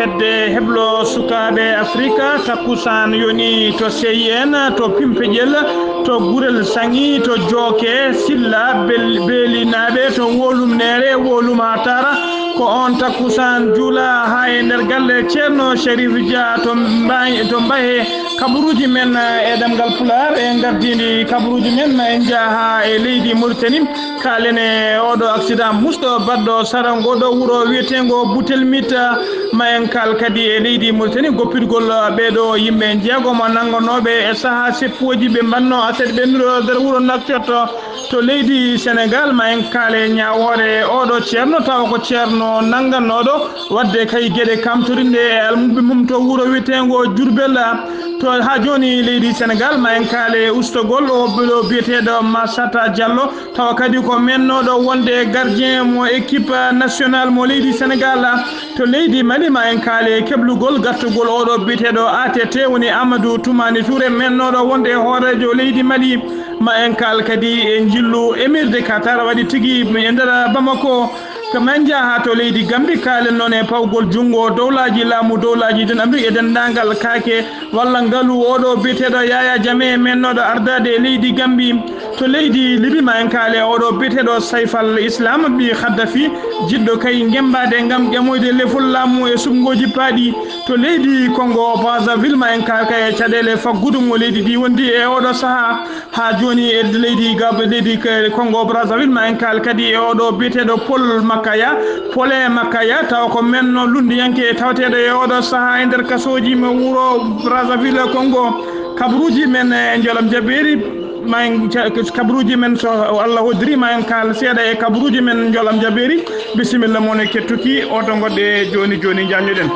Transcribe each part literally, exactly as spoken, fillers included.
Fedde heblo sukaaɓe Afrika, takkusaan yoni to C I N, to Pimpeƴel, to Gurel Saŋi, to Jooke, Silla, Bel-, Beelinaaɓe, to Wolum Neere, Wolum haa Tara. Ko oon takkusaan juula haa e nder galle Ceerno Sharif Dia to Mba-, to Mbahe. Kabaruuji men, eh, e ɗemngal Pulaar, en ngardiindi kabaruuji men, ma en njaha haa e leydi Mauritanie. Kaalen e oɗo accident musɗo baɗɗo sara ngoɗo wuro wiyeteengo Butel Mita, ma en kaal kadi e leydi Mauritanie, goppitgol ɓeeɗo yimɓe jeegom nannganooɓe e sahaa seppooji ɓe mbanno aset ɓennuɗo nder wuro Nouakchott to leydi Senegal. Ma en kaal e ñaawoore oɗo ceerno, tawa ko ceerno nannganooɗo waɗde kay geɗe kamtorinde e almuɓɓe mum to wuro wiyeteengo Diourbel. To haa jooni leydi Senegal, ma en kaal e ustogol o ɓeɗo biyeteeɗo Massata Diallo, tawa kadi ko mennooɗo wonde gardien mo équipe nationale mo leydi Senegal. To leydi Mali, ma en kaal e keblugol gartugol oɗo biyeteeɗo A T T, woni Amadou Toumani Touré, mennooɗo wonde hooreejo leydi Mali. Ma en kaal kadi e njillu Émir de Qatar, waɗi tigi e nder Bamako. Ko men njaha to leydi Gambi, kaalen noon e pawgol junngo dowlaaji, laamu dowlaaji den Amrik e denndaangal kaake walla ngalu oɗo biyeteeɗo Yaya Jammeh, mennooɗo ardaade e leydi Gambi. To leydi Libi, ma en kaal e oɗo biyeteeɗo Saif al Islam, ɓii Khaddafi, jiɗɗo kay ngemmbaade ngam ƴamoyde lefol laamu e suɓngooji paaɗi. To leydi Congo Brazzaville, ma en kaal kay e caɗeele faggudu mo leydi ndi wondi e oɗo sahaa. Haa jooni e leydi Gab-, leydi K-, Congo Brazzaville, ma en kaal kadi e oɗo biyeteeɗo Paul Makaya, Pole Makaya, tawa ko men no lunndiyanke tawateeɗo e oɗo sahaa e nder kasooji mo wuro Brazzaville, Congo. Kabaruuji men e Njolam Jabeeri, ma en ca-, kabaruuji men, so Allah hoddiri, ma en kaal seeɗa e kabaruuji men Njolam Jabeeri. Bisimilla mon e kettuki, oto ngoɗɗe jooni jooni njaññoɗen.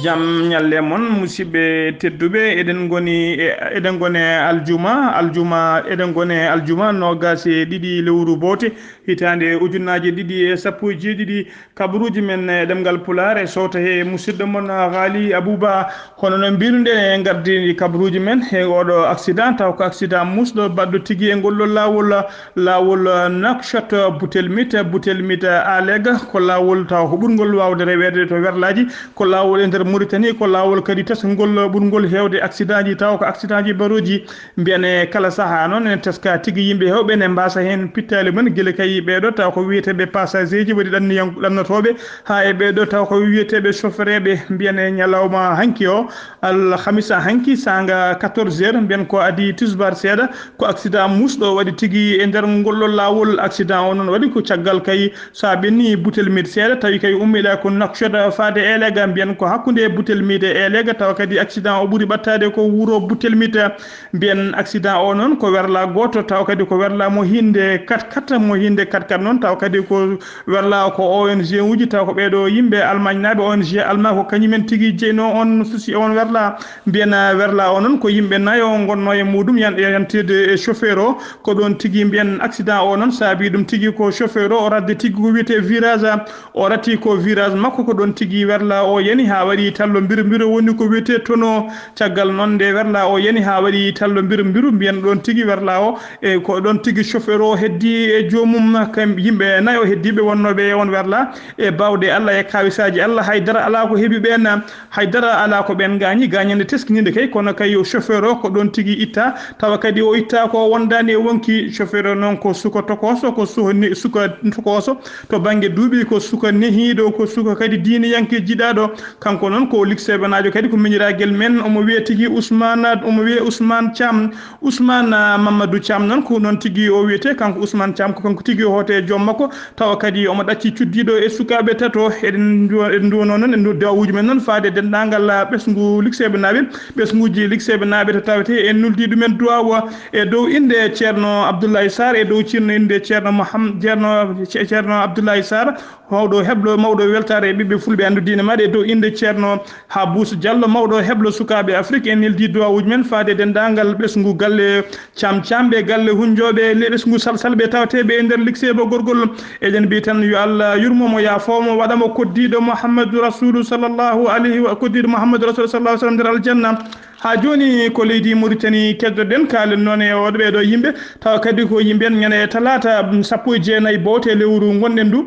Jam ñalle mon, musidɓe tedduɓe, eɗen ngoni e, eɗen ngoni e aljuma, aljuma, eɗen ngoni e aljuma noogaas e ɗiɗi lewru boote, hitaande ujunnaaje ɗiɗi e sappo e jeeɗiɗi. Kabaruuji men e ɗemngal Pulaar e sowto he musidɗo mon Ghali Abouba. Hono no mbiruɗen, en ngardi kabaruuji men he oɗo accident, taw ko accident musɗo baɗɗo tigi e ngol ɗo laawol, laawol Nouakchott, Butel Mita, Butel Mita Alega, ko laawol taw ko ɓurngol waawde reweede to werlaaji, ko laawol e nder Mauritanie, ko laawol kadi tesngol ɓurngol heewde accident ji, taw ko accident ji barooji. Mbiyen e kala sahaa noon, ene teska tigi yimɓe heewɓe ne mbaasa heen pittaali mum, gila kay ɓeeɗo taw ko wiyeteeɓe passager ji, waɗi ɗanniyan-, ɗannotooɓe, haa e ɓeeɗo taw ko wiyeteeɓe chauffeur ɓe. Mbiyen e ñalawma hanki o, alhamisa hanki, saanga quatorze heures, mbiyen ko adii tisbaar seeɗa, ko accident musɗo waɗi tigi e nder ngol ɗo laawol. Accident o noon waɗi ko caggal kay, so a ɓenni Butel Mita seeɗa, tawi kay ummiɗa ko Nouakchott faade Elega, mbiyen ko hakkunde Butel Mita e Elega, tawa kadi accident o ɓuri ɓattaade ko wuro Butel Mita. Mbiyen accident o noon ko werla gooto, taw kadi ko werla mo hinnde quatre quatre, mo hinnde quatre quatre noon, taw kadi ko werla ko O N G uji, taw ko ɓeeɗo yimɓe Almaañnaaɓe, O N G Almaa, ko kañumen tigi jeyno on souci, on werla. Mbiyen, ah, werla o noon ko yimɓe nayo ngonno e muɗum, yan-, yantirde e chauffeur o. Ko ɗoon tigi mbiyen accident o noon saabi ɗum tigi ko chauffeur o, o radde tigi ko wiyetee virage. O rati ko virage makko, ko ɗoon tigi werla o yani haa waɗi tallo mbiru mbiru, woni ko wiyetee tonneau. Caggal noon nde werla o yani haa waɗi tallo mbiru mbiru, mbiyen ɗoon tigi werla o, e ko ɗoon tigi chauffeur o heddi e joomum, kam yimɓe nayo heddiiɓe wonnooɓe e on werla, e baawɗe Allah e kaawisaaji Allah, hay dara alaa ko heɓi ɓeen, hay dara alaa ko ɓeen ngaañi, gaañannde teskiniinde kay, kono kay chauffeur o ko ɗoon tigi itta, tawa kadi o itta ko wondaani e wonki. Chauffeur o noon ko suka tokooso, ko suka ni-, suka tokooso, to bannge duuɓi ko suka nehiiɗo, ko suka kadi diiniyanke jiɗaaɗo. Kanko noon ko likseebanaajo kadi, ko miñiraagel men, omo wiyee tigi Ousmane, omo wiyee Ousmane Thiam. Ousmane, ah, Mamadou Thiam noon ko noon tigi o wiyetee, kanko Ousmane Thiam ko kanko tigi o hootee joom makko, tawa kadi omo ɗacci cuddiiɗo e sukaaɓe tato. Eɗen ndu-, eɗen nduwanoo noon, en ndu-, dawuuji men noon faade denndaangal, ah, ɓesngu likseebanaaɓe, ɓesnguuji likseebanaaɓe to tawetee en nuldi ɗumen duwaawa e dow innde Ceerno Abdoulaye Sarr, e dow Ceerno innde Ceerno Moham-, Ceerno, Ce-, Ceerno Abdoulaye Sarr. Mawɗo heblo, mawɗo weltaare e ɓiɓɓe fulɓe anndu diine maɗe dow innde Ceerno Habous Diallo, mawɗo heblo sukaaɓe Afrik. En neldi duwawuuji men faade denndaangal ɓesngu galle Caam Caamɓe, galle Hunjooɓe, le-, ɓesngu Salsalɓe tawteeɓe e nder Likseebo Gorgol. Eɗen mbiyi tan yo Allah yurmo mo, yaafoo mo, waɗa mo koddiiɗo Muhammadu Rasulu sallallahu alayhi wa, koddiiɗo Muhammadu Rasulu sallallahu alayhi wa sallam nder aljanna. Haa jooni ko leydi Mauritanie keddoɗen, kaalen noon e o, ɓee ɗoo yimɓe, tawa kadi ko yimɓe en ñande talaata, mm, sappo e jeenayi bowte lewru ngonɗen ndu.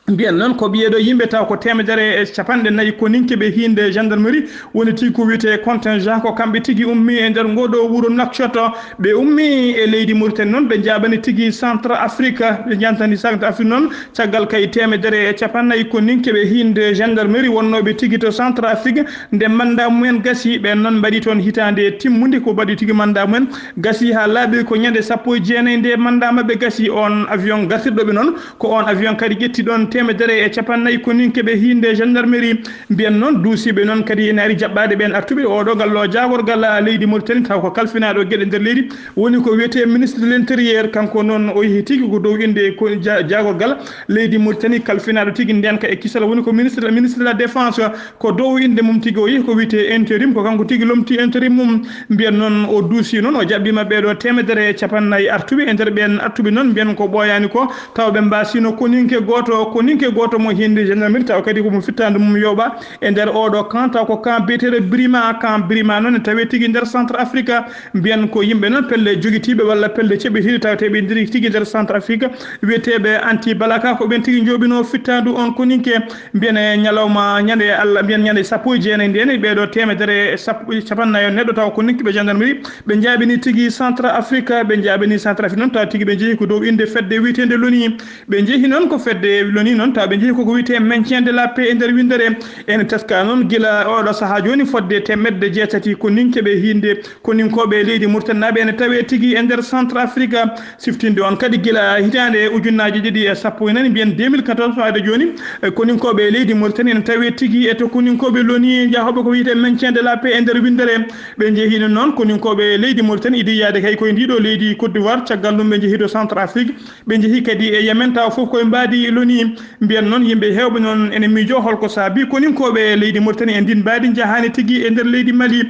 Mbiyen noon ko ɓiyeɗo yimɓe taw ko teemedere e capanɗe nayi koninke ɓe hiinde gendarmerie woni tigi ko wiyetee contingent, ko kamɓe tigi ummi e nder ngoɗo wuro Nouakchott. Ɓe ummi e leydi Mauritanie noon, ɓe njaɓani tigi Centre Afrique, ɓe njantani Centre Afrique noon caggal kay teemedere e capannayi koninke ɓe hiinde gendarmerie wonnooɓe tigi to Centre Afrique, nde mandat mumen gasi. Ɓeen noon mbaɗi toon hitaande timmunde ko mbaɗi tigi mandat mumen gasi haa laaɓi ko ñande sappo e jeenayi nde mandat maɓɓe gasi. On avion gartirɗo ɓe noon, ko on avion kadi ƴetti ɗoon teemedere e capannayi koninke ɓe hiinde gendarmerie. Mbiyen noon duusiiɓe noon kadi ene ari jaɓɓaade ɓeen artuɓe. Oɗo ngal ɗo jaagorgal leydi Mauritanie taw ko kalfinaaɗo geɗe nder leydi woni ko wiyetee ministre de l'intérieur. Kanko noon o yehi tigi ko dow innde ko ja-, jaagorgal leydi Mauritanie kalfinaaɗo tigi ndenka e kisal woni ko ministre, ministre de la défense. Ko dow innde mum tigi o yehi ko wiyetee intérim, ko kanko tigi lomti intérim mum. Mbiyen noon o duusi noon, o jaɓɓiima ɓee ɗoo teemedere e capannayi artuɓe. E nder ɓeen artuɓe noon mbiyen ko ɓooyaani ko, taw ɓe mbaasino koninke gooto, koninke gooto mo hiinde gendarmerie, taw kadi ko mo fittaandu mum yooɓaa e nder oo ɗoo camp, taw ko camp biyeteeɗo Brima. Camp Brima noon ne tawee tigi nder Centre Afrique. Mbiyen ko yimɓe noon pelle jogitiiɓe walla pelle ceɓitiiɗe taweteeɓe nder tigi nder Centre Afrique, wiyeteeɓe anti balaka, ko ɓeen tigi njooɓinoo fittaandu on koninke. Mbiyen e ñalawma ñande Allah, mbiyen ñande sappo e jeenayi ndeen, ɓee ɗoo teemedere e sappo, capannayi on neɗɗo taw ko koninke ɓe gendarmerie, ɓe njaaɓini tigi Centre Afrique, ɓe njaaɓini Centre Afrique noon taw tigi ɓe njehi ko dow innde fedde wiyeteende loni. Ɓe njehi noon ko fedde loni noon taw ɓe njehi koko wiyetee maintien de la paix e nder winndere. Ene teska noon gila oɗo sahaa jooni fodde teemedde jeetati koninke ɓe hiinde koninkooɓe e leydi Mauritanie naaɓe ene tawee tigi e nder Centre Afrique. Siftinde on kadi gila hitaande ujunnaaji ɗiɗi e sappo e nani, mbiyen deux mille quatorze faade jooni, e koninkooɓe e leydi Mauritanie ene tawee tigi e to koninkooɓe loni jahooɓe ko wiyetee maintien de la paix e nder winndere. Ɓe njehiino noon koninkooɓe e leydi Mauritanie idi yaade kay koye ndiɗo leydi Côte d'Ivoire, caggal ɗum ɓe njehi to Centre Afrique, ɓe njehi kadi e Yemen tawa fof koye mbaadi loni. Mbiyen noon yimɓe heewɓe noon ene miijo holko saabi koninkooɓe e leydi Mauritanie e ndin mbaadi njahaani tigi e nder leydi Mali.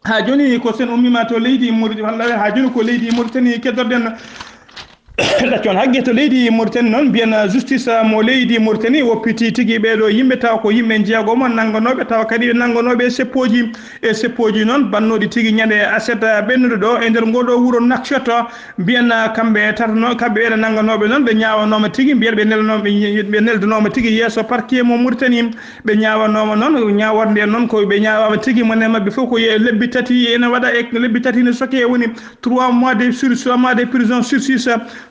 Haa jooni ko sen ummiima to leydi Mauritanie, walla haa jooni ko leydi Mauritanie keddoɗen. Ɗaccon haqqe to leydi Mauritanie noon, mbiyen justice mo leydi Mauritanie woppiti tigi ɓee ɗoo yimɓe, tawa ko yimɓe jeegomo nannganooɓe, tawa kadi ɓe nannganooɓe seppooji. E seppooji noon bannooɗi tigi ñande aset ɓennuɗo ɗo e nder ngoo ɗoo wuro Nouakchott. Mbiyen kamɓe tato noon, kamɓe ɓeeɗo nannganooɓe noon, ɓe ñaawanooma tigi, mbiyen ɓe nelanooma, ɓe neldanooma tigi yeeso parquet mo Mauritanie. Ɓe ñaawanooma noon, ñaaworde noon ko ɓe ñaawaama tigi, mone maɓɓe fof ko ye lebbi tati ene waɗa, e lebbi tati ne sokee, woni trois mois de sur, trois mois de prison sursis.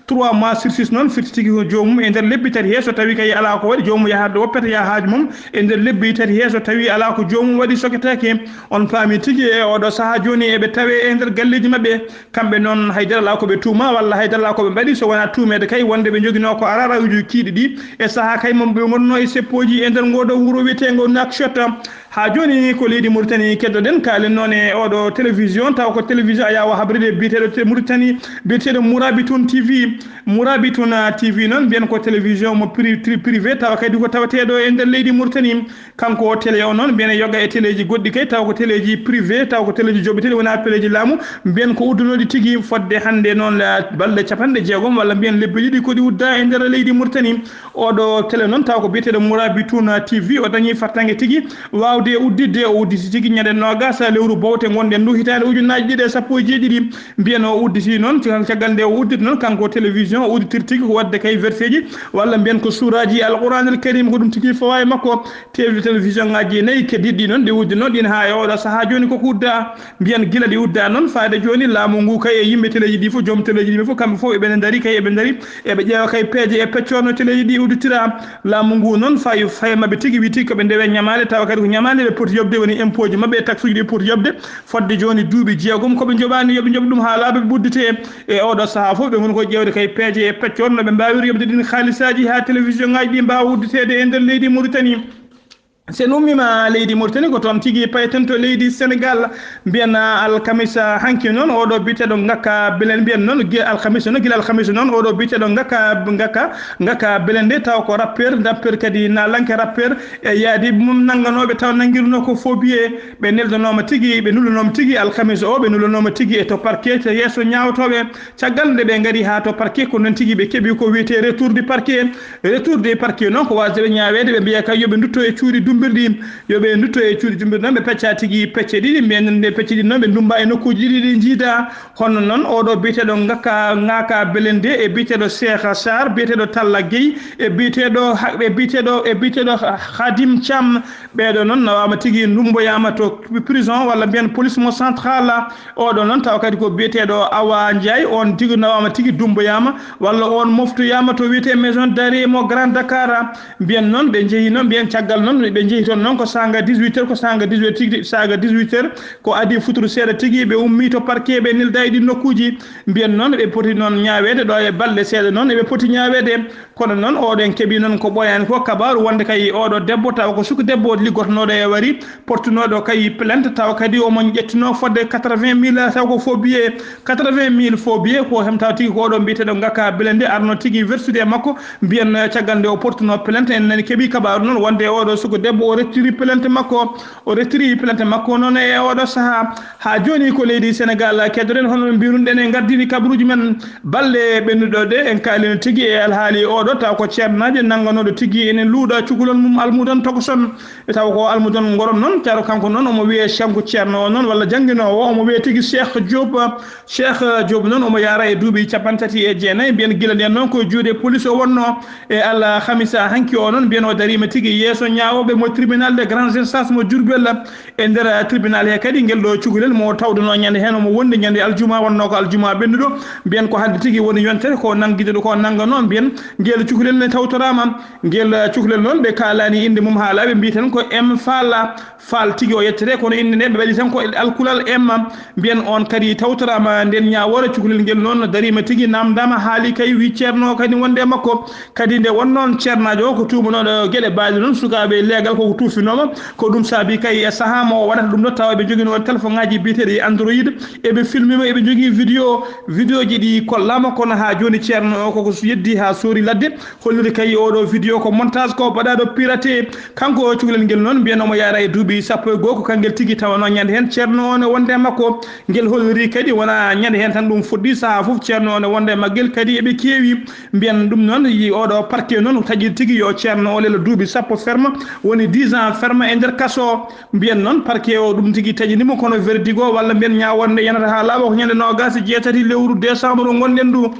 Trois mois sursis noon firti tigi ko joomum e nder lebbi tati he, so tawi kay alaa ko waɗi, joomum yaha ɗo woppata yaha haaju mum e nder lebbi tati he, so tawi alaa ko joomum waɗi soketaake. On paami tigi e oɗo sahaa jooni eɓe tawe e nder galleeji maɓɓe. Kamɓe noon haydara alaa ko ɓe tuuma walla haydara alaa ko ɓe mbaɗi, so wonaa tuumeede kay wonde ɓe njoginoo ko ararawuuji kiiɗi ɗi e sahaa kay mo ɓe ngonnoo e seppooji e nder ngoo ɗoo wuro wiyeteengo Nouakchott. Haa jooni ko leydi Mauritanie keddoɗen, kaalen noon e oɗo télévision, taw ko télévision Ayawa Habride biyeteeɗo te-, Mauritanie, biyeteeɗo Mourabitoun T V. Mourabitoun, ah, T V noon mbiyen ko télévision mo pri-, tri-, privé, tawa kadi ko tawateeɗo e nder leydi Mauritanie. Kanko o télé o noon mbiyen yoga e téléji goɗɗi kay, taw ko téléji privé, taw ko téléji joɓeteeɗi, wonaa téléji laamu. Mbiyen ko uddunooɗi tigi fodde hannde noon la balɗe capanɗe jeegom walla mbiyen lebbi ɗiɗi ko ɗi udda e nder leydi Mauritanie. Oɗo télé noon taw ko biyeteeɗo Mourabitoun T V, o dañi fartaŋŋe tigi waawde udditde. O udditi tigi ñande noogas lewru bowte ngonɗen ndu hitaande ujunnaaji ɗiɗi e sappo e jeeɗiɗi. Mbiyen o udditi noon, caggal nde o udditi noon, kanko télévision o udditiri tigi ko waɗde kay verseeji, walla mbiyen ko suuraaji Alquraanil Karim, ko ɗum tigi fawa e makko. Télé-, télévision ŋaaji nayi keddiiɗi noon, ɗi uddinoo ɗin haa e oɗo sahaa jooni koko udda. Mbiyen gila ɗi udda noon, faade jooni laamu ngu kay e yimɓe téléji ɗi fof, joom téléji ɗi fof, kamɓe fof eɓe ndari kay, eɓe ndari, eɓe ƴeewa kay peeje e peccorno téléji ɗi udditira. Laamu ngu noon fayi, fayi maɓɓe tigi, wi tigi ko ɓe ndewe ñamaale, tawa kadi ko ñamaale ɓe poti yoɓde, woni impôt ji maɓɓe e taxe uji ɗi ɓe poti yoɓde. Fodde jooni duuɓi jeegom ko ɓe njoɓaani, yo ɓe njoɓ ɗum haa laaɓa ɓe udditee. E oɗo sahaa fof ɓe ngoni ko ƴeewde kay peeje e peccor no ɓe mbaawiri yoɓde ɗin haalisaaji haa télévision ŋaaji ɗi mbaawa udditeede e nder leydi Mauritanie. Sen ummima leydi Mauritanie, ko toon tigi payten to leydi Sénégal. Mbiyen alkamisa hanki noon, oɗo biyeteɗo Ngaka Blindé, mbiyen noon gi-, alkamisa noon, gila alkamisa noon, oɗo biyeteɗo Ngaka, Ngaka, Ngaka Blindé, taw ko rappeur, rappeur kadi naalanke rappeur, e yaadi mum nannganoɓe taw nanngiruno ko faux billet. Ɓe neldanoma tigi, ɓe nullanoma tigi alkamisa o, ɓe nullanoma tigi e to parquet, to yeeso ñaawtooɓe. Caggal nde ɓe ngari haa to parquet, ko noon tigi ɓe keɓi ko wiyetee retour du parquet. Retour du parquet noon ko waasde ɓe ñaaweede, ɓe mbiya kay yo ɓe ndutto e cuuɗi dummbirɗi, yo ɓe ndutto e cuuɗi dummbirɗi noon, ɓe pecca tigi pecce ɗiɗi, mbiyen nde pecce ɗiɗi noon, ɓe ndummba e nokkuuji ɗiɗi ɗi njiida. Hono noon oɗo biyeteɗo Ngaka, Ngaka Blindé e biyeteɗo Cheikh Sarr, biyeteɗo Talla Gueye, e biyeteɗo ha-, e biyeteɗo, e biyeteɗo Khadim Thiam, ɓeeɗo noon nawaama tigi, ndumboyaama to prison walla mbiyen police mo central. Oɗo noon tawa kadi ko biyeteeɗo Awa Ndiaye, on tigi nawaama tigi, dumboyaama, walla on moftoyaama to wiyetee maison d'arrêt mo Grand Dakar. Mbiyen noon ɓe njehi noon, mbiyen caggal noon ɓe njehi toon noon ko saanga dix-huit heures, ko saanga dix-huit heures tigi, saanga dix-huit heures, ko adii futuro seeɗa tigi, ɓe ummii to parquet, ɓe nelda e ɗiin nokkuuji. Mbiyen noon ɓe poti noon ñaaweede ɗo e balɗe seeɗa noon, eɓe poti ñaaweede. Kono noon, oɗo en keɓii noon ko ɓooyaani ko, kabaaru wonde kay oɗo debbo, tawa ko suka debbo liggotonooɗo e wari, portunooɗo kay plainte, tawa kadi omo ƴettunoo fodde quatre-vingt mille, tawa ko faux billet, quatre-vingt mille faux billet, ko hem tawa tigi ko oɗo mbiyeteeɗo Ngaka Blindé arno tigi wersude e makko, mbiyen, eh, caggal nde o portunoo plainte, en nani keɓii kabaaru noon wonde oɗo suka debbo o rettiri plainte makko, o rettiri plainte makko noon e oɗo sahaa. Haa jooni ko leydi Senegaal keddoɗen, hono no mbirunoɗen e gardini kabaruuji men balɗe ɓennuɗo ɗe, en kaalino tigi e alhaali oɗo, taw ko ceernaajo nannganooɗo tigi ene luuɗa cukalel mum almuudan tokoson. E taw ko almuudan ngoron noon, taw kanko noon omo wiyee Shanku ceerno o noon, walla jannginoowo, omo wiyee tigi Cheikh Diop. Cheikh Diop noon omo yaara e duuɓi cappanɗe tati e jeenayi, mbiyen gila ndeen noon ko juuɗe police o wonnoo. E alhamisa hanki o noon, mbiyen o dariima tigi yeeso ñaawooɓe mo tribunal de grande instance mo Diourbel. E nder tribunal he kadi, ngel ɗo cukalel mo tawduno ñande heen omo wondi ñande aljuma, wonno ko aljuma ɓennuɗo. Mbiyen ko hannde tigi woni yontere ko nanngiduɗo ko nanngano. Mbiyen ngel cukalel ne tawtoraama. Ngel cukalel noon ɓe kaalani innde mum haa laaɓi, mbiyi tan ko M Fall. Fall tigi o yettete, kono innde nde ɓe mbaɗi tan ko alkulal M. Mbiyen on kadi tawtoraama nden ñaawoore. Cukalel ngel noon dariima tigi, namdaama, haali kay, wi ceerno o kadi wonde e makko. Kadi nde won noon ceernaajo o ko tuumanooɗo geɗe baɗe noon sukaaɓe leegal koko tuufinooma, ko ɗum saabi kay e sahaa mo o waɗata ɗum ɗo, tawa eɓe njogino telefoŋaaji biyeteeɗi Android, eɓe filmima, eɓe njogii vidéo, vidéoji ɗi kollaama, kono haa jooni ceerno o koko yeddi haa soori ladde, holliri kay oɗo vidéo ko montage, ko baɗaaɗo piraté. Kanko o cukalel ngel noon mbiyen omo yaara e duuɓi sappo e goo, ko kangel tigi tawanoo ñande heen ceerno o ne wonde e makko. Ngel holliri kadi wona ñande heen tan ɗum fuɗɗi, sahaa fof ceerno o ne wonde e maggel, kadi eɓe keewi. Mbiyen ɗum noon, yi oɗo parquet noon taƴi tigi yo ceerno o lelo duuɓi sappo ferme, woni dix ans ferme e nder kaso. Mbiyen noon parquet o ɗum tigi taƴinimo, kono verdict o walla mbiyen ñaawore nde yanata haa laaɓa ko ñande noogaas e jeetati lewru décembre ngonɗen ndu.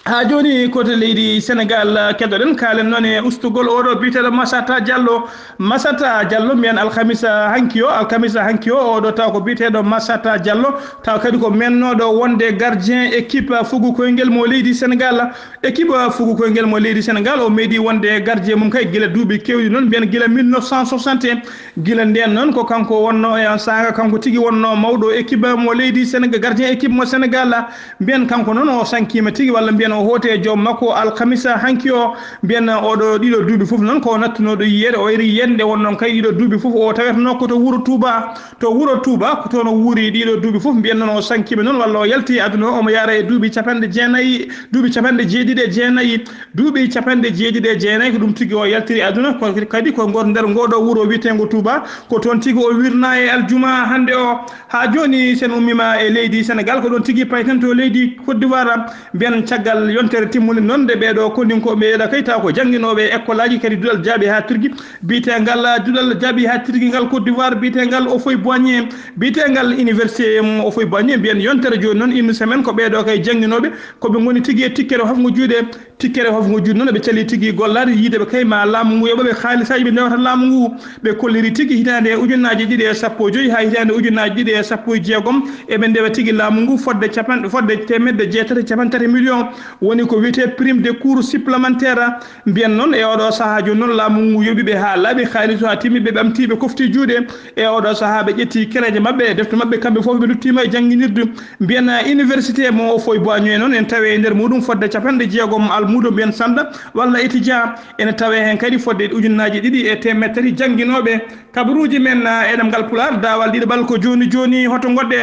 Haa jooni koto leydi Senegaal keddoɗen, kaalen noon e ustugol oɗo biyeteeɗo Massata Diallo. Massata Diallo, mbiyen alkamisa hanki o, alkamisa hanki o, oɗo taw ko biyeteeɗo Massata Diallo, taw kadi ko mennooɗo wonde gardien équipe fugu koyngel mo leydi Senegaal. Équipe fugu koyngel mo leydi Senegaal o meeɗi wonde gardien mum kay gila duuɓi keewɗi noon, mbiyen gila mille neuf cent soixante. Gila ndeen noon ko kanko wonno e on saanga, kanko tigi wonno mawɗo équipe mo leydi Senegaal, gardien équipe mo Senegaal. Mbiyen kanko noon o sankiima tigi, walla mbiyen o hooti e joom makko alkamisa hanki o. Mbiyen oɗo ɗiɗo duuɓi fof noon ko nattunooɗo yiyeede, o iri yiyeede nde won noon kay ɗiɗo duuɓi fof o tawetenoo ko to wuro Touba. To wuro Touba ko toon o wuuri ɗiɗo duuɓi fof. Mbiyen noon o sankiima noon walla o yalti e aduna o, omo yaara e duuɓi capanɗe jeenayi, duuɓi capanɗe jeeɗiɗi e jeenayi. Duuɓi capanɗe jeeɗiɗi e jeenayi ko ɗum tigi o yaltiri aduna, ko kadi ko ngor nder ngoɗo wuro wiyeteengo Touba, ko toon tigi o wirna e aljuma hannde o. Haa jooni sen ummima e leydi Senegaal, ko ɗoon tigi payten to leydi Côte d'Ivoire. Mbiyen caggal yontere timmunde noon nde ɓeeɗo koninkooɓe yeeɗa kay taw ko jannginooɓe e école aji kadi duɗal jaaɓi haa tirgi, biyeteengal duɗal jaaɓi haa tirgi ngal Côte d'Ivoire, biyeteengal Houphouët-Boigny, biyeteengal université mo Houphouët-Boigny. Mbiyen yontere jooni noon, une semaine, ko ɓeeɗo kay jannginooɓe, ko ɓe ngoni tigi e tikkere hofngo juuɗe. Tikkere hofngo juuɗe noon, ɓe calii tigi gollaade, yiide ɓe kay ma laamu ngu yoɓa ɓe haalisaaji ɓe ndewata laamu ngu. Ɓe kolliri tigi hitaande ujunnaaji ɗiɗi e sappo e joy haa hitaande ujunnaaji ɗiɗi e sappo e jeegom, eɓe ndewa tigi laamu ngu fodde capanɗe, fodde teemedde jeetati e capanɗe tati million. Woni ko wiyetee prime de cours supplémentaire. Mbiyen noon e oɗo sahaa jooni noon, laamu ngu yoɓi ɓe haa laaɓi, haalis o haa timmi, ɓe ɓamti, ɓe kofti juuɗe. E oɗo sahaa ɓe ƴetti kereeje maɓɓe e defte maɓɓe, kamɓe fof ɓe luttiima e jannginirde. Mbiyen université mo Houphouët-Boigny noon en tawi e nder muɗum fodde capanɗe jeegom muɗum ɓen sanda walla étudiant. Ene tawe heen kadi fodde ujunnaaji ɗiɗi e teemeɗɗe tati jannginooɓe. Kabaruuji men, ah, e ɗemngal Pulaar, daawal ɗiɗaɓal ko jooni jooni, hoto ngoɗɗe.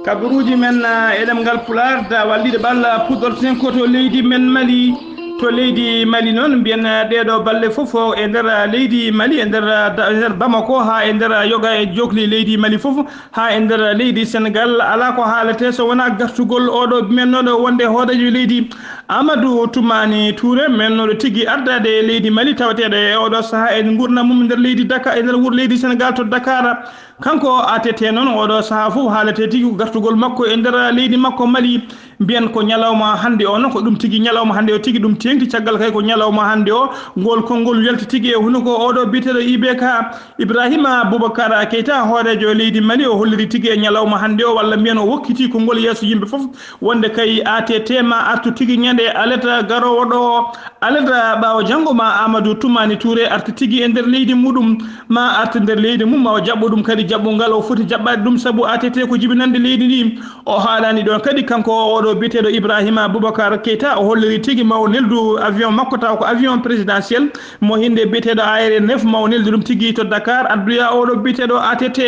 Kabaruuji men, ah, e ɗemngal Pulaar, daawal ɗiɗaɓal, ah, puɗɗorten ko to leydi men Mali. To leydi Mali noon, mbiyen, ah, ɗeeɗo balɗe fof o e nder, ah, leydi Mali, e nder, ah, da-, e nder Bamako haa e nder, ah, yoga e jokli leydi Mali fof, haa e nder leydi Senegal, alaa ko haaletee so wonaa gartugol oɗo men noon wonde hooreejo leydi, Amadou Toumani Touré, men noɗo tigi ardaade e leydi Mali, tawateeɗo e oɗo sahaa e nguurndam mum nder leydi Dakar, e nder wuro leydi Senegal to Dakar. Kanko A T T noon, oɗo sahaa fof haaletee tigi ko gartugol makko e nder leydi makko Mali. Mbiyen ko ñalawma hannde o noon, ko ɗum tigi ñalawma hannde o tigi ɗum teeŋti, caggal kay ko ñalawma hannde o ngol konngol yalti tigi e hunuko oɗo biyeteeɗo I B K. Ibrahima Boubacar Keita, hooreejo leydi Mali, o holliri tigi e ñalawma hannde o, walla mbiyen o wokkiti konngol yeeso yimɓe fof, wonde kay A T T ma artu tigi ñande alet garoowo ɗo o, alet ɓaawo janngo ma Amadou Toumani Touré arta tigi e nder leydi muɗum, ma arta nder leydi mum, ma o jaɓɓo ɗum kadi jaɓɓungal o foti jaɓɓaade ɗum, sabu A T T ko jibinande leydi ndi. O haalani ɗon kadi kanko o, oɗo biyeteeɗo Ibrahima Boubacar Keita, o holliri tigi ma o neldu avion makko, taw ko avion présidentiel mo hinde biyeteeɗo A R N F, ma o neldu ɗum tigi to Dakar, addoya oɗo biyeteeɗo A T T.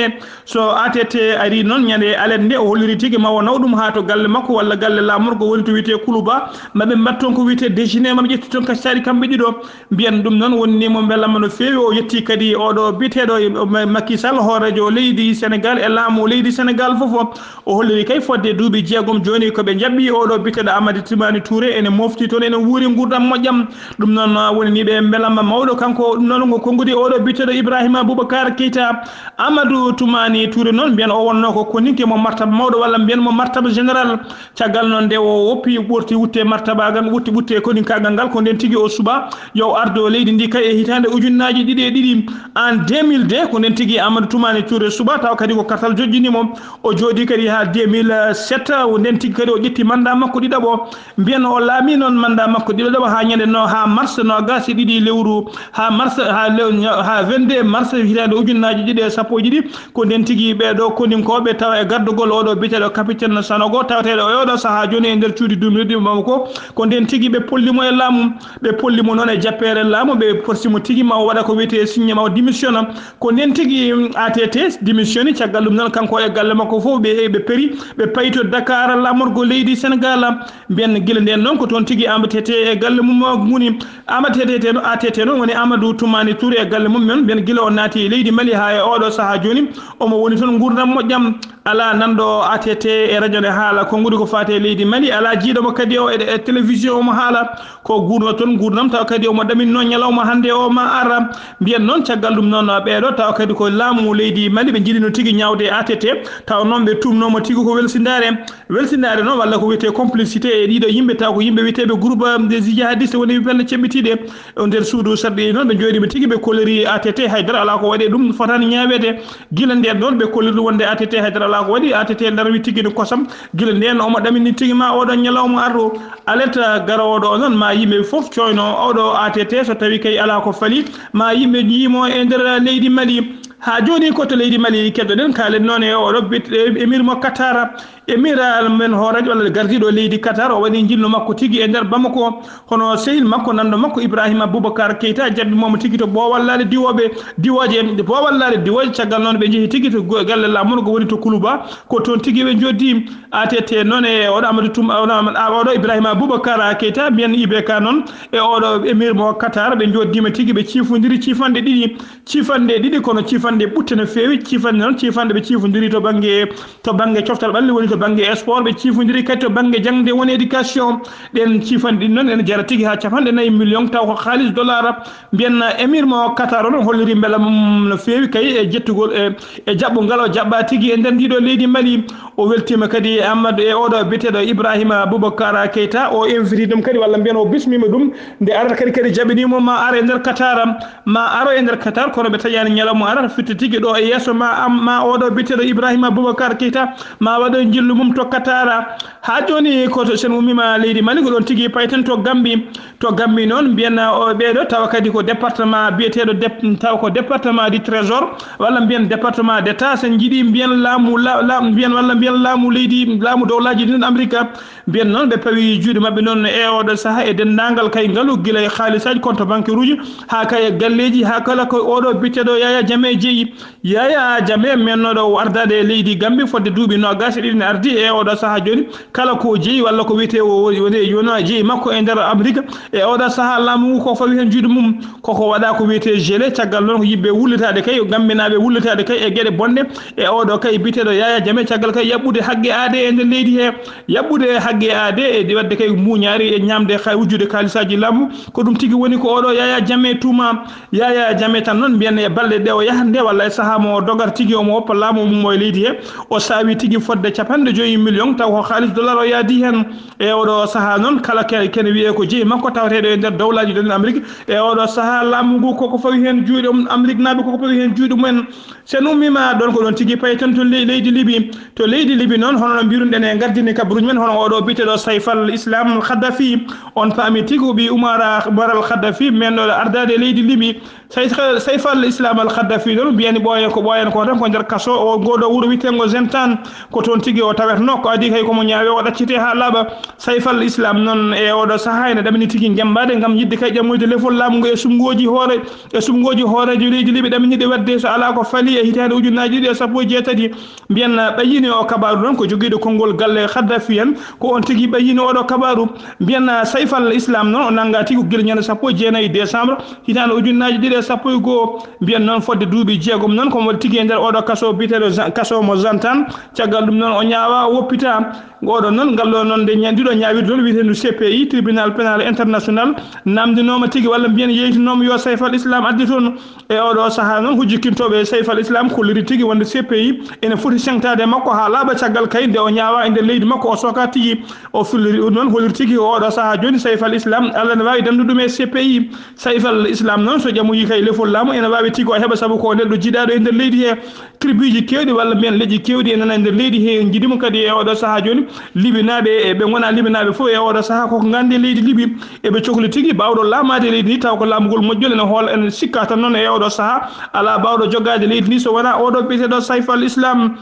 So A T T ari noon ñande alet nde, o holliri tigi ma o naw ɗum haa to galle makko walla galle laamorgo woni to wiyetee Kuluba, ma ɓe mbaɗ toon ko wiyetee déjeuner, ma ɓe ƴetti toon kacitaaɗi kamɓe ɗiɗo. Mbiyen ɗum noon wonnimo mbelamma no feewi. O yetti kadi oɗo biyeteeɗo Ma-, Macky Sall, hooreejo leydi Senegal e laamu leydi Senegal fof. O holliri kay fodde duuɓi jeegom jooni ko ɓe jaɓɓi oɗo biyeteeɗo Amadou Toumani Touré ene mofti toon, ene wuuri nguurndam moƴƴam. Ɗum noon woni ni ɓe mbelamma mawɗo, kanko ɗum noon ko konngudi oɗo biyeteeɗo Ibrahima Boubacar Keita. Amadou Toumani Touré noon, mbiyen o wonno ko koninke mo martaba mawɗo, walla mbiyen mo martaba général. Caggal noon nde o woppi, ɓorti wutte martabaagal, wutte, wutte koninkaagal ngal, ko nden tigi o suɓa yo ardo leydi ndi kay e hitaande ujunnaaji ɗiɗi e ɗiɗi, en deux mille deux, ko nden tigi Amadou Toumani Touré suɓa, tawa kadi ko kartal jojjini mo. O jooɗi kadi haa deux mille sept, o nden tigi kadi o ƴetti mandat makko ɗiɗaɓo. Mbiyen o laami noon mandat makko ɗiɗaɓo haa ñande no, haa mars noogas e ɗiɗi lewru, haa mars, haa lew-, haa vingt-deux mars hitaande ujunnaaji ɗiɗi e sappo e ɗiɗi. Ko nden tigi ɓee ɗoo koninkooɓe tawa e gardugol oɗo biyeteeɗo Capitaine Sanogo, tawateeɗo e oɗo sahaa jooni e nder cuuɗi duumiiɗi Bamako. Ko nden tigi ɓe polli mo e laamu, ɓe polli mo noon e jappeere laamu, ɓe forsi mo tigi ma o waɗa ko wiyetee signe ma o démissionna. Ko nden tigi A T T démissionni, caggal ɗum noon kanko e galle makko fof ɓe, ɓe peri, ɓe payi to Dakar laamorgo leydi Senegal. Mbiyen gila nden noon ko toon tigi A T T e galle mum ngoni. Amadou Tete no, A T T noon woni Amadou Toumani Touré e galle mum men. Mbiyen gila o naati e leydi Mali haa e oɗo sahaa jooni, omo woni toon nguurndam moƴƴam. Alaa nanɗo A T T e radio ne haala konngudi ko faati e leydi Mali. Alaa jiiɗo mo kadi o e, e télévision omo haala. Ko guurno toon nguurndam, tawa kadi omo ɗaminno ñalawma hannde o ma ara. Mbiyen noon caggal ɗum noon ɓeeɗo, tawa kadi ko laamu leydi Mali ɓe njiɗino tigi ñaawde A T T, tawa noon ɓe tuumnooma tigi ko welsindaare. Welsindaare noon, walla ko wiyetee complicité e ɗiɗo yimɓe, taw ko yimɓe wiyeteeɓe groupe des jihadistes woni ɓe pelle ceɓɓitiiɗe o nder suudu sarɗi noon, ɓe njooɗiima tigi, ɓe kolori A T T, haydara alaa ko waɗi ɗum, fotaani ñaaweede. Gila ndeen noon, ɓe kolori ɗum wonde A T T haydara alaa ko waɗi, A T T darwi tigi no kosam. Gila ndeen, omo ɗamini tigi ma oɗo ñalawma arɗo. Alerte garoowo ɗo noon, ma yimɓe fof coyno oɗo A T T, so tawi kay alaa ko fali, ma yimɓe njiimo e nder leydi Mali. Haa jooni ko to leydi Mali keddoɗen, kaalen noon e oɗo bit-, e emir mo Qatar. Emir al men hooreejo walla gardiiɗo leydi Qatar, o waɗi njillu makko tigi e nder Bamako, hono sehil makko, nanndo makko Ibrahima Boubacar Keita, jaɓɓi mo tigi to Boowallaale diwooɓe, diwooje, Boowallaale diwooje, caggal noon ɓe njehi tigi to go-, galle laamorgo woni to Kuluba, ko toon tigi ɓe njoddi. A T T noon e oɗo Amadou Toum-, oɗo Am-, oɗo Ibrahima Boubacar Keita, mbiyen I B K noon, e oɗo emir mo Qatar, ɓe njoddiima tigi, ɓe ciifondiri ciifanɗe ɗiɗi. Ciifanɗe ɗiɗi, kono ciifanɗe ɓutte no feewi. Ciifanɗe noon, ciifanɗe ɓe ciifondiri to bannge, to bannge coftal ɓalli, woni to bannge sport, ɓe ciifondiri kadi to bannge jaŋde, woni éducation. Ɗeen ciifanɗe ɗiɗi noon ene jara tigi haa capanɗe nayi million, taw ko haalis dollar. Mbiyen emir mo Qatar o noon holliri mbela mum no feewi kay e jettugol e, e jaɓɓungal o jaɓɓa tigi e nder ndiɗo leydi Mali. O weltiima kadi Amadou e oɗo biyeteeɗo Ibrahima Boubacar Keita, o inviti ɗum kadi, walla mbiyen o bismiima ɗum, nde arata kadi, kadi jaɓiniimo ma ar e nder Qatar. Ma aro e nder Qatar, kono ɓe taƴaani ñalawma arata firti tigi ɗo e yeeso ma, am, ma oɗo biyeteeɗo Ibrahima Boubacar Keita, ma waɗo njillu mum to Katara. Haa jooni ko to, sen ummima leydi Mali, ko ɗon tigi payten to Gambi. To Gambi noon, mbiyen o ɓeeɗo tawa kadi ko département biyeteeɗo dep-, tawa ko département du trésor, walla mbiyen département d'état, sen njiɗi mbiyen laamu, la-, la-, mbiyen walla mbiyen laamu leydi, laamu dowlaaji ɗin Amerika. Mbiyen noon ɓe pawi juuɗe maɓɓe noon e oɗo saha e denndaangal kay ngalu, gila e haalisaaji, compte bancaire uji, haa kay e galleeji, haa kala ko oɗo biyeteeɗo Yaya Jammeh jeyi. Yaya Jammeh mennoɗo o ardaade e leydi Gambi fodde duuɓi noogaas e ɗiɗi ne ardi e oɗo saha jooni. Kala ko jeyi walla ko wiyetee o woni, woni, woni jeyi makko e nder Amerika, e oɗo saha laamu ngu ko fawi heen juuɗe mum. Koko waɗa ko wiyetee gelé, caggal noon ko yiɗɓe wullitaade kay, Gambinaaɓe wullitaade kay e geɗe bonɗe, e oɗo kay biyeteeɗo Yaya Jammeh, caggal kay yaɓɓude haqqe aadee e nder leydi he, yaɓɓude haqqe aadee e waɗde kay muuñaari e ñaamde kay wujjude kaalisaaji laamu. Ko ɗum tigi woni ko oɗo Yaya Jammeh tuuma. Yaya Jammeh tan noon mbiyen e balɗe ɗe o yahata nde walla e saha mo o dogata tigi omo woppa laamu mum o e leydi he, o saawi tigi fodde capanɗe joyi million, taw ko haalis dollar o yaadi heen. E oɗo saha noon, kala ke-, kene wiyee ko jeyi makko tawateeɗo e nder dowlaaji ɗen Amérique, e oɗo saha laamu ngu koko fawi heen juuɗe um, Amérique naaɓe koko fawi heen juuɗe mumen. Sen ummima ɗon, ko ɗon tigi payten to le-, leydi Libi. To leydi Libi noon, hono no mbiruɗen e gardini kabaruuji men, hono oɗo biyeteeɗo Saif al-Islam al-Khaddafi, on paami tigi ko ɓii Umar, Umar al-Khaddafi, menɗo ardaade e leydi Libi. Saif, Saif al-Islam al-Khaddafi noon, mbiyani ɓooyen ko ɓooyen ko tan ko nder kaso o, ngoɗo wuro wiyeteengo Zentan, ko toon tigi o tawetnoo. Ko adii kay ko mo ñaawi o ɗaccitee haa laaɓa. Saif al-Islam noon e oɗo saha ene ɗamini tigi ngemmbaade ngam yiɗde kay ƴammoyde lefol laamu ngu e suɓngooji hoore, e suɓngooji hooreejo leydi Libi ɗaminiiɗo waɗde so alaa ko fali e hitaande ujunnaaji ɗiɗi e sappo e jeetati. Mbiyen, ah, ɓayyini o kabaaru noon ko jogiiɗo konngol galle Khaddafi en, ko on tigi ɓayyini oɗo kabaaru. Mbiyen, ah, Saif al-Islam noon o nanngaa tigi ko gila ñande sappo e jeenayi décembre hitaande ujunnaaji ɗiɗi e sappo e goo. Mbiyen noon fodde duuɓi jeegom noon ko mo waɗi tigi e nder oɗo kaso biyeteeɗo Za-, kaso mo Zantan. Caggal ɗum noon o ñaawaa, o woppitaa. Oɗo noon, ngal ɗo noon nde ña-, ndiɗo ñaawirde noon wiyeteendu C P I, Tribunal Pénal International, namndinooma tigi walla mbiyen yeytinooma yo Saif al-Islam adde toon. E oɗo saha noon, hujjikintooɓe Saif al-Islam kolliri tigi wonde C P I ene foti seŋtaade e makko haa laaɓa caggal kay nde o ñaawaa e nder leydi makko, o sookaa tigi. O filliri ɗum noon, holliri tigi ko oɗo saha jooni Saif al-Islam, Allah ne waawi danndude ɗum e C P I. Saif al-Islam noon, so ƴamoyi kay lefol laamu, ene waawi tigi o heɓa sabu ko neɗɗo jiɗaaɗo e nder leydi he. Tribuuji keewɗi walla mbiyen leƴƴi keewɗi ene nana e nder leydi he, njiɗi mo kadi e oɗo saha jooni. Libinaaɓe e ɓe ngonaa Libinaaɓe fof e oɗo saha koko nganndi e leydi Libi. Eɓe cokli tigi baawɗo laamaade leydi ndi, taw ko laamugol moƴƴol ene hool-, ene sikka tan noon e oɗo saha. Alaa baawɗo jogaade leydi ndi so wonaa oɗo biyeteeɗo Saif al-Islam.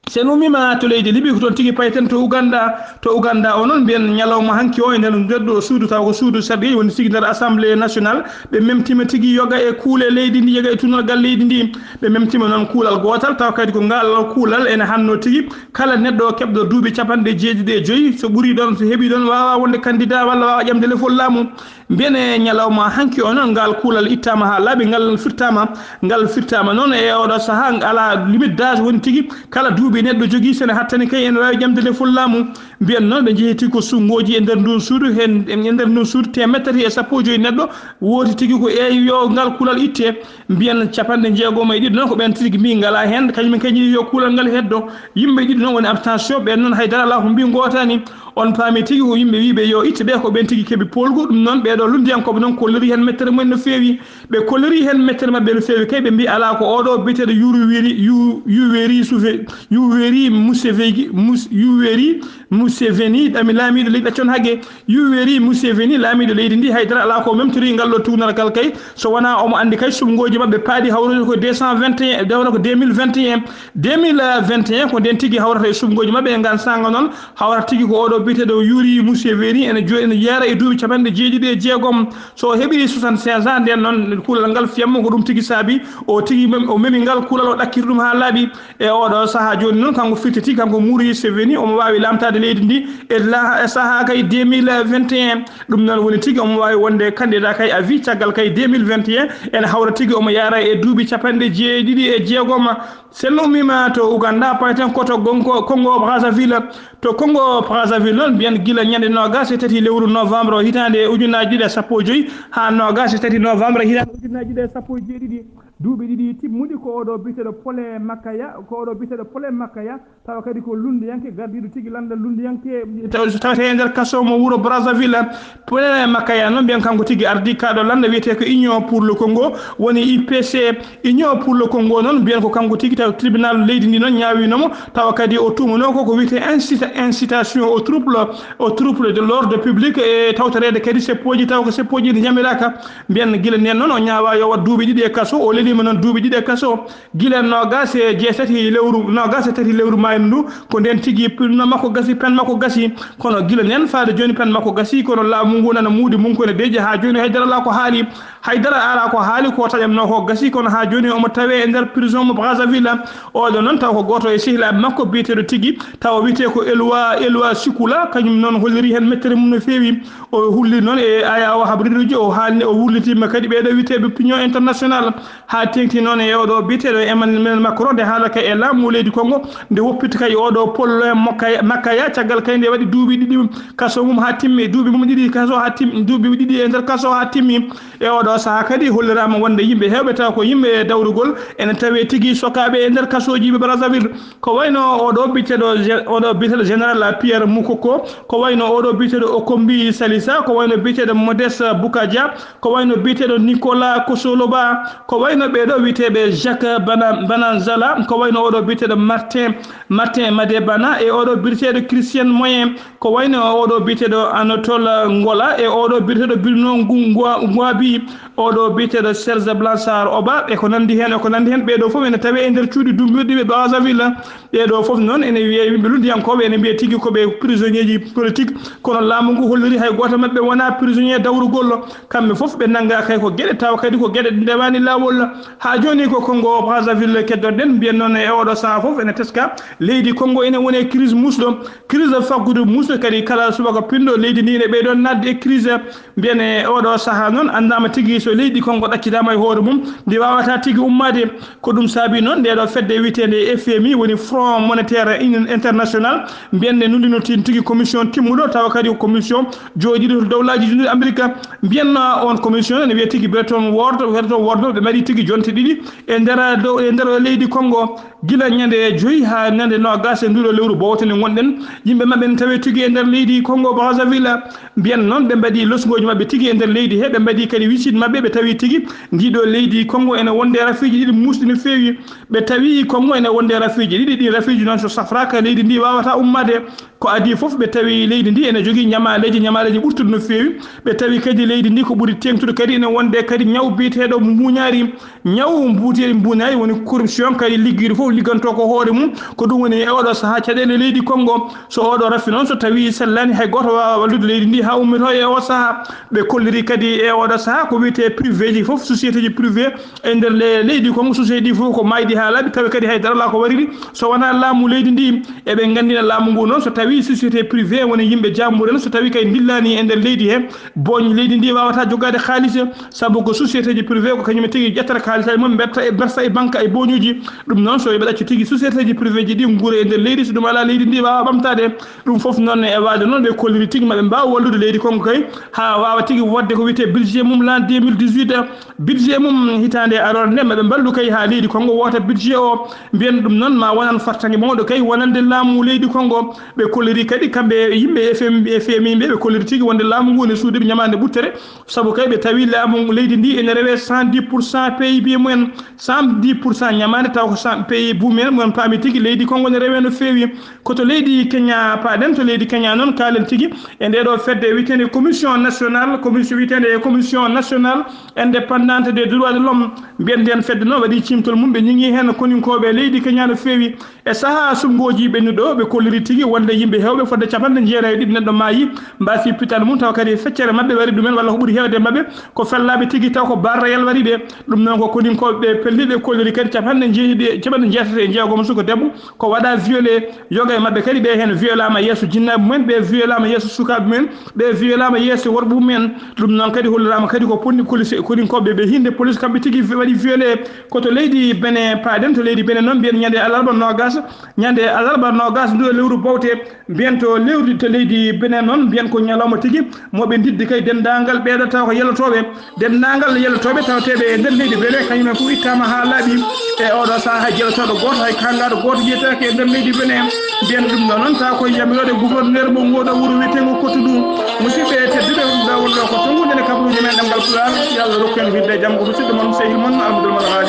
Sen ummima to leydi Libi, ko toon tigi payten to Uganda. To Uganda o noon, mbiyen ñalawma hanki o, e nder, nder ɗo suudu, taw ko suudu sarɗiiji, woni tigi nder Assemblée nationale. Ɓe memtima tigi yoga e kuule leydi ndi, yoga e tuunorgal leydi ndi. Ɓe memtima noon kuulal gootal, taw kadi ko ngal kuulal ene hanno tigi kala neɗɗo keɓɗo duuɓi capanɗe jeeɗiɗi e joyi, so ɓuri ɗon, so heɓi ɗon, waawa wonde candidat walla waawa ƴamde lefol laamu. Mbiyen e ñalawma hanki o noon, ngal kuulal ittaama haa laaɓi, ngal firtaama, ngal firtaama noon e oɗo saha, alaa limite d'âge woni tigi, kala duuɓi neɗɗo jogii, so ene hattani kay, ene waawi ƴamde lefol laamu. Mbiyen noon, ɓe njehi tigi ko suɓngooji e nder ndun suudu, heen e nder ndun suudu, teemedde tati e sappo e joyi neɗɗo, wooti tigi ko eeyi yo ngal kuulal itte. Mbiyen capanɗe jeegom e ɗiɗi noon, ko ɓeen tigi mbii ngalaa heen, kañum en kay njiɗi yo kuulal ngal heddo. Yimɓe ɗiɗi noon woni abstention, ɓeen noon hay dara alaa ko mbii ngootani. On paami tigi ko yimɓe wii ɓe yo itte ɓe, ko ɓeen tigi keɓi poolgu. Ɗum noon, ɓee ɗo lunndiyankooɓe noon kolliri heen mettere mumen no feewi. Ɓe kolliri heen mettere maɓɓe no feewi kay, ɓe mbii alaa ko oɗo biyeteeɗo Yoweri, Yu-, Yoweri Sufe-, Yoweri Museveni, Mus-, Yoweri Museveni, ɗami laamiiɗo leydi, ɗaccon hage, Yoweri Museveni, laamiiɗo leydi ndi, hay dara alaa ko memtori ngal ɗo tuugnargal kay, so wonaa omo anndi kay suɓngooji maɓɓe paaɗi hawrude ko deux cent vingt et un, dewno ko deux mille vingt et un. Deux mille vingt et un ko ndeen tigi hawrata e suɓngooji maɓɓe e ngaan saanga noon, hawrata tigi ko oɗo biyeteeɗo Yoweri Museveni, ene jo-, ene jeera e duuɓi capanɗe jeeɗiɗi e jeegom. So o heɓii soixante-seize ans, ndeen noon kuulal ngal fiyammo, ko ɗum tigi saabi o tigi mem-, o memi ngal kuulal, o ɗakkiri ɗum haa laaɓi. E oɗo saha jooni noon, kanko firti tigi, kanko Museveni, omo waawi laamtaade leydi ndi e la-, e saha kay deux mille vingt et un. Ɗum noon woni tigi omo waawi wonde candidat kay à vie caggal kay deux mille vingt et un, ene hawra tigi omo yaara e duuɓi capanɗe jeeɗiɗi e jeegom. Sen ummima to Uganda, payten ko to Gongo-, Congo Brazzaville. To Congo Brazzaville, Noon mbiyen gila ñande noogaas e tati lewru novembre o hitaande ujunaaji ɗiɗi e sappo e joy haa noogaas e tati novembre hitaande ujunaaji ɗiɗi e sappo e jeeɗiɗi, duuɓi ɗiɗi timmuɗi ko oɗo biyeteeɗo Pole Makaya, ko oɗo biyeteeɗo Pole Makaya, tawa kadi ko lunndiyanke gardiiɗo tigi lannda lunndiyanke, taw-, tawetee e nder kaso mo wuro Brazzaville. Pole Makaya noon mbiyen kanko tigi ardii kaɗo lannda wiyetee ko Union pour le Congo, woni U P C. Union pour le Congo noon mbiyen ko kanko tigi taw tribunal leydi ndi noon ñaawino mo, tawa kadi o tuumanoo ko ko wiyetee incita-, incitation au trouble, au trouble de l'ordre public e tawtoreede kadi seppooji taw ko seppooji ɗi ñamiraaka. Mbiyen gila ndeen noon o ñaawaa yo waɗ duuɓi ɗiɗi e kaso, o leliima noon duuɓi ɗiɗi e kaso. Gila noogaas e jeetati lewru, noogaas e tati lewru maayndu ndu, ko ndeen tigi pinno makko gasi, pen makko gasi. Kono gila ndeen faade jooni pen makko gasi, kono laamu ngu nana muudi mum ko ene deeƴi haa jooni haydara alaa ko haali. Haydara alaa ko haali ko taƴatnoo ko gasi, kono haa jooni omo tawee e nder prison mo Brazzaville. Oɗo noon taw ko gooto e sehilaaɓe makko biyeteeɗo tigi, tawa wiyetee ko Eloi, Eloi Sikula, kañum noon holliri heen mettere mum no feewi. O hulli noon e ayaawo habriiruuji, o haalni, o wullitiima kadi ɓeeɗo wiyeteeɓe opinion international. Haa teeŋti noon e oɗo biyeteeɗo Emmanuel Macron nde haalaka e laamu leydi Congo, nde woppiti kay oɗo Pole Makaya, Makaya, caggal kay nde waɗi duuɓi ɗiɗi kaso mum haa timmi, duuɓi mum ɗiɗi kaso haa timmi, duuɓi ɗiɗi e nder kaso haa timmi. E oɗo sahaa kadi holliraama wonde yimɓe heewɓe tawa ko yimɓe dawrugol ene tawee tigi sokaaɓe e nder kasooji ɓe Brazzaville. Ko wayno oɗo biyeteeɗo ge-, oɗo biyeteeɗo général Pierre Mukoko, ko wayno oɗo biyeteeɗo Okombi Salisa, ko wayno biyeteeɗo Modeste Bukaja, ko wayno biyeteeɗo Nicolas Kosoloba, ko wayno ɓeeɗo wiyeteeɓe Jacques Bana-, Bananzala, ko wayno oɗo biyeteeɗo Martin, Martin Madebana e oɗo biyeteeɗo Christian Moyen, ko wayno oɗo biyeteeɗo Anatole Ngola e oɗo biyeteeɗo Bruno Ngu-, Ngua-, Nguabi, oɗo biyeteeɗo Serge Blanchard Oba e ko nanndi heen, e ko nanndi heen. Ɓeeɗo fof ene tawee e nder cuuɗi dummbirɗi ɓe Brazzaville. Ɓeeɗo fof noon ene wiyee yimɓe lunndiyankooɓe ene mbiyee tigi ko ɓe prisonnier ji politique, kono laamu ngu holliri hay gooto maɓɓe wonaa prisonnier dawrugol. Kamɓe fof ɓe nanngaa kay ko geɗe tawa kadi ko geɗe ɗe ndewaani laawol. Haa jooni ko Congo Brazzaville keddorɗen, mbiyen noon e oɗo sahaa fof ene teska leydi Congo ene woni e crise muusɗo, crise faggudu muusɗo kadi kala subaka pinɗo leydi ndi ene ɓeydo naatde e crise. Mbiyen e oɗo sahaa noon anndaama tigi so leydi Congo ɗaccitaama e hoore mum ndi waawataa tigi ummaade. Ko ɗum saabi noon ndeeɗo fedde wiyeteende F M I woni Front Monétaire In-, International, mbiyen nde nulino tin tigi commission timmuɗo tawa kadi ko commission jooɗiiɗo to dowlaaji Junnuɗi Amerika. Mbiyen on commission ene wiyee tigi Bretton Woods, Bretton Woods noon ɓe mbaɗi tigi jonte ɗiɗi e nder dow, e nder leydi Congo. Gila ñande joyi haa ñande noogaas e nduɗo lewru bowte nde ngonɗen, yimɓe maɓɓe ne tawee tigi e nder leydi Congo Brazzaville. Mbiyen noon ɓe mbaɗi losngooji maɓɓe tigi e nder leydi he, ɓe mbaɗi kadi wisit maɓɓe, ɓe tawi tigi ndiɗo leydi Congo ene wonde rafiiji ɗiɗi muusɗi no feewi. Ɓe tawi Congo ene wonde rafiiji ɗiɗi, ɗi rafiiji noon so safraaka leydi ndi waawataa ummaade. Ko adii fof ɓe tawi leydi ndi ene jogii ñamaaleeji, ñamaaleeji ɓurtuɗi no feewi. Ɓe tawi kadi leydi ndi ko ɓuri teeŋtude kadi ene wonde kadi ñaw biyeteeɗo mbuuñaari. Ñaw mbuuteeri mbuuñaari woni corruption, kadi liggiiɗo fof liggantoo ko hoore mum. Ko ɗum woni e oɗo sahaa caɗeele leydi Congo. So oɗo rafi noon, so tawi sellaani, hay gooto waawaa wallude leydi ndi haa ummitoo e o sahaa. Ɓe kolliri kadi e oɗo sahaa ko wiyetee privé ji fof, société ji privé e nder le-, leydi Congo, société ɗi fof ko maayɗi haa laaɓi, tawi kadi hay dara alaa ko wariri so wonaa laamu leydi ndi. Eɓe nganndina laamu ngu noon, so tawi société privé woni yimɓe jaambuure noon, so tawi kay ndillaani e nder leydi he, booñ leydi ndi waawataa jogaade haalis, sabu ko société ji privé ko kañum tigi ƴettata kaalisaaji mum, mberta e, mbersa e banque e booñuuji. Ɗum noon, so ɓe ɗaccu tigi société ji privé ji ɗi nguura e nder leydi, so ɗum alaa leydi ndi waawa ɓamtaade. Ɗum fof noon e waade noon, ɓe kolliri tigi maɓe mbaawa wallude leydi Congo kay, haa waawa tigi waɗde ko wiyetee budget mum l'an deux mille dix-huit, budget mum hitaande aroore nde, maɓe mballu kay haa leydi Congo woota budget o. Mbiyen ɗum noon ma wonan fartaŋŋe mawɗo kay wonande laamu leydi Congo. Ɓe kolliri kadi kamɓe e yimɓe F M I, F M I ɓe, ɓe kolliri tigi wonde laamu ngu ne suudiɓe ñamaande ɓuttere, sabu kay ɓe tawi laamu leydi ndi ene rewee cent dix pour cent P I B mumen, cent dix pour cent ñamaande taw ko cent P I B mumen, mon paami tigi leydi Congo ne rewee no feewi. Ko to leydi Kenya paaɗen, to leydi Kenya noon kaalen tigi e nde ɗo fedde wiyeteende commission nationale, commission wiyeteende commission nationale indépendante des droits de l'homme. Mbiyen nden fedde noon waɗi ciimtol mum, ɓe ñiŋi heen koninkooɓe leydi Kenya no feewi. E sahaa suɓngooji ɓennuɗo, ɓe kolliri tigi wonde yimɓe heewɓe fodde capanɗe jeetati e ɗiɗi neɗɗo maayi, mbaasi pital mum, tawa kadi feccere maɓɓe wari ɗumen, walla ko ɓuri heewde e maɓɓe ko fellaaɓe tigi, taw ko barra yalwari ɓe. Ɗum noon ko koninkooɓe ɓe pelli, ɓe kolliri kadi capanɗe jeeɗiɗi, capanɗe jeetati e jeegom suka debbo ko waɗa violé. Yoga e maɓɓe kadi ɓe heen violaama yeeso jinnaaɓe mumen, ɓe violaama yeeso sukaaɓe mumen, ɓe violaama yeeso worɓe mumen. Ɗum noon kadi holliraama kadi ko ponni police, koninkooɓe ɓe hinnde police kamɓe tigi waɗi violé. Ko to leydi Benin paaɗen, to leydi Benin noon mbiyen ñande alarba noogaas, ñande alarba noogaas ndu e lewru bowte, Mbiyen to lewdi, to leydi Benin noon, mbiyen ko ñalawma tigi, moɓe ndiddi kay denndaangal ɓeeɗo tawa ko yelotooɓe, denndaangal yelotooɓe tawateeɓe e nder leydi Benin, kañum en fof ittaama haa laaɓi e oɗo sahaa. Hay jelotooɗo gooto, hay kaangaaɗo gooto yiyetaake e nder leydi Benin. Mbiyen ɗum ɗo noon, tawa ko yamiroode gouverneur mo ngooɗo wuro wiyeteengo Cotonou. Musidɓe tedduɓe, ɗum ɗo wonno ko tonngude e kabaruuji men ɗemngal Pulaar. Yo Allah rokku en hirde e jam. Ko musidɗo mon, sehil mon, Almadou Mala.